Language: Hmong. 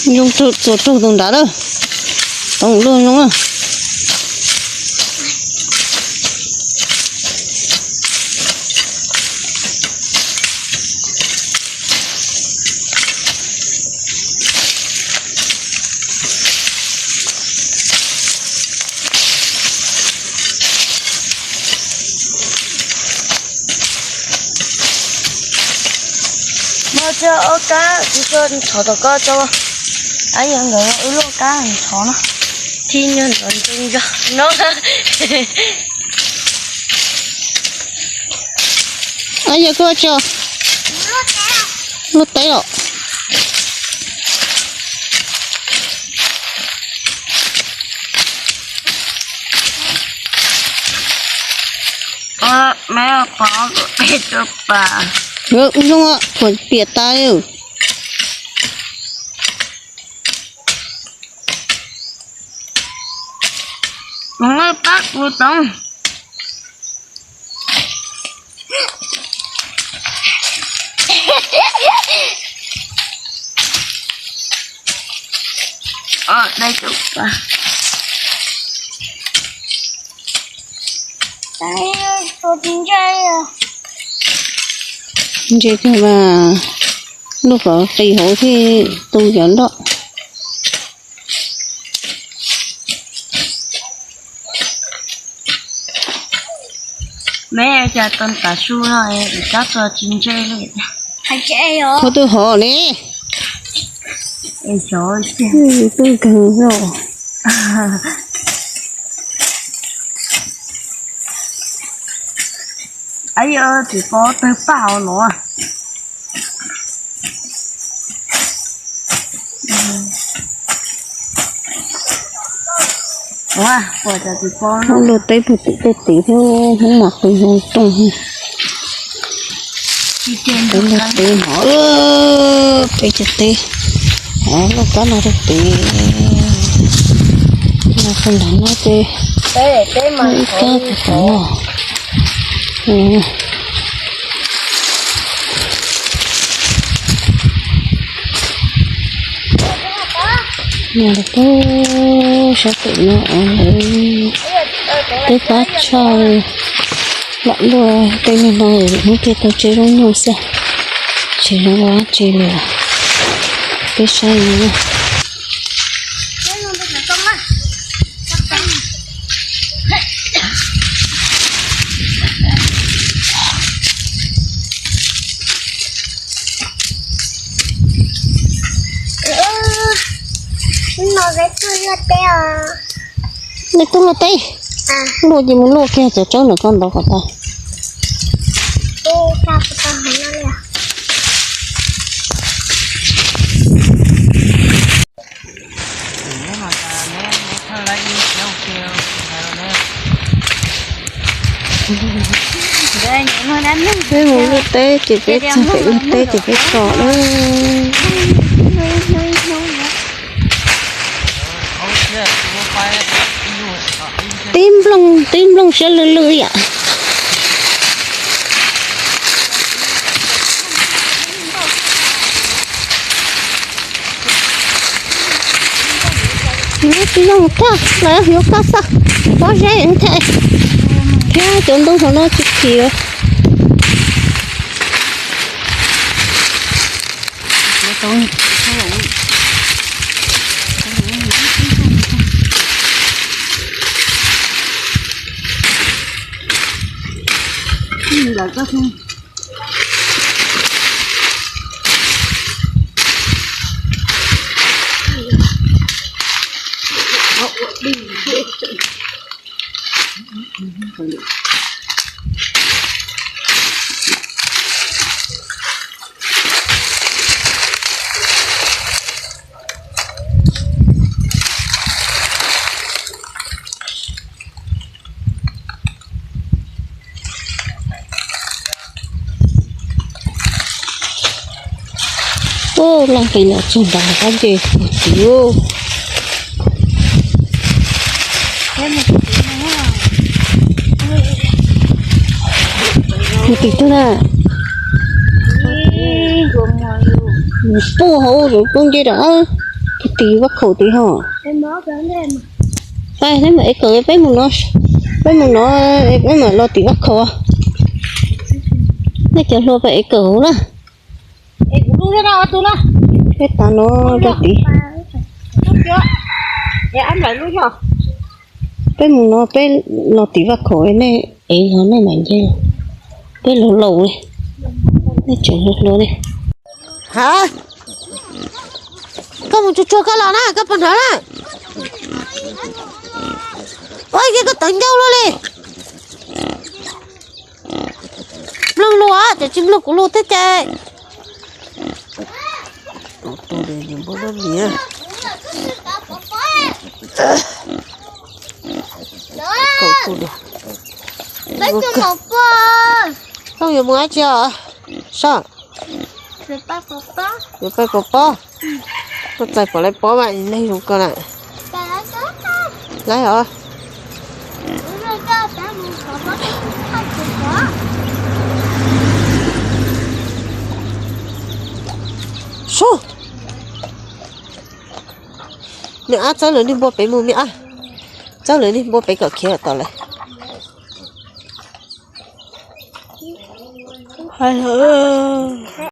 Zoo txuas raug tus nrad lawm. Tau luaj zoo na. Muab cov ob kab kuv tso thov tom koj tso. Ab, yog ntawd wb luaj kab thov no. Thib nyuag ntxov ntxees zog no. Ab, yog koj tso luaj teb los. Ua, me pov peb rau pas. Ub, zoo, puas piam tas. Mus pab kuv tau. Os, dai tus pas. Ntses kawg mas, luaj kom qis hauv thiaj tu cov nroj. Me cas tau tas su no es kab tso tsis ntsej li. Koj twb hov ne. Es xyov tiag. Twb kawg zog. Ay, txiv pov tawg paj hauv no. Ua, pom cov txiv pov no. Luaj teb puag tim tej tid thiab, hnub mas qis zoo rooj. Peb luaj teb no, peb cov teb, luaj kab no rau pem, no qhov ntawd no ces ib kab tau tom no. Nyob rau pem sab pem no, twb qab tshaj li. Lam luaj tej niag no hnub twg tau tsev zoo nyuj xwb, tsis zoo ua dab tsi li. Peb saib no. Neb tub luaj teb, luaj ces mus luaj kiag cov tsawb ntawm koj ntawd kom tag. Peb mus luaj teb ces peb txog pem luaj teb ces peb tso lawm. Tib nplooj, tib nplooj siab lwj lwj yam. Tsis zoo tag lawm, yuav koj xwb, pob zeb thiab, thiab cov ntoo hauv no tsis chim. Ub, leej qis los txog nrad qab nce mus tim. Mus tim twg na? Puag hauv, puag nce rau. tim vaj khaum tim ho. Pab, neb mam ev kawm, peb mus no, peb mus no, peb mam los tim vaj khaum. Nej cov hluas pab ev kawm hauv na. Peb tas no rau tid. Peb mus no peb los tim vaj khaum, nej ev los nej mam nce. Peb laus laus li, nej tseem hluas hluas li. Ha, koj mus tsuag tsuag koj los na, koj puas hnov na? Ua cas koj tawv ncauj luaj li? Mloog lus os, cov tsis mloog kuv lus thiab ces. Koj yuav mus dab tsi os? Soj, yuav pab pov pob. Koj txais pom lawv pob mas neeg zoo koj na. Lawv os. Sub, me ab, txawb lawv niag npua pem mus me ab. Txawb lawv niag npua pem kom khiav tom lawm. Hais lawm.